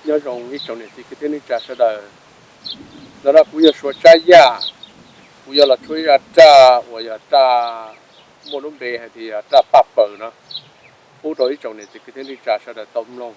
Nyob zoo ib tsoom niam txiv kwv tij neej tsa sawv daws. Ntawm no kuv yog Suav Tsab Yaj, kuv yuav los tshuab ib zaj raj uas yog raj muaj lub npe hais tias yog raj paj paws no, pub rau ib tsoom niam txiv kwv tij neej tsa sawv daws tau mloog.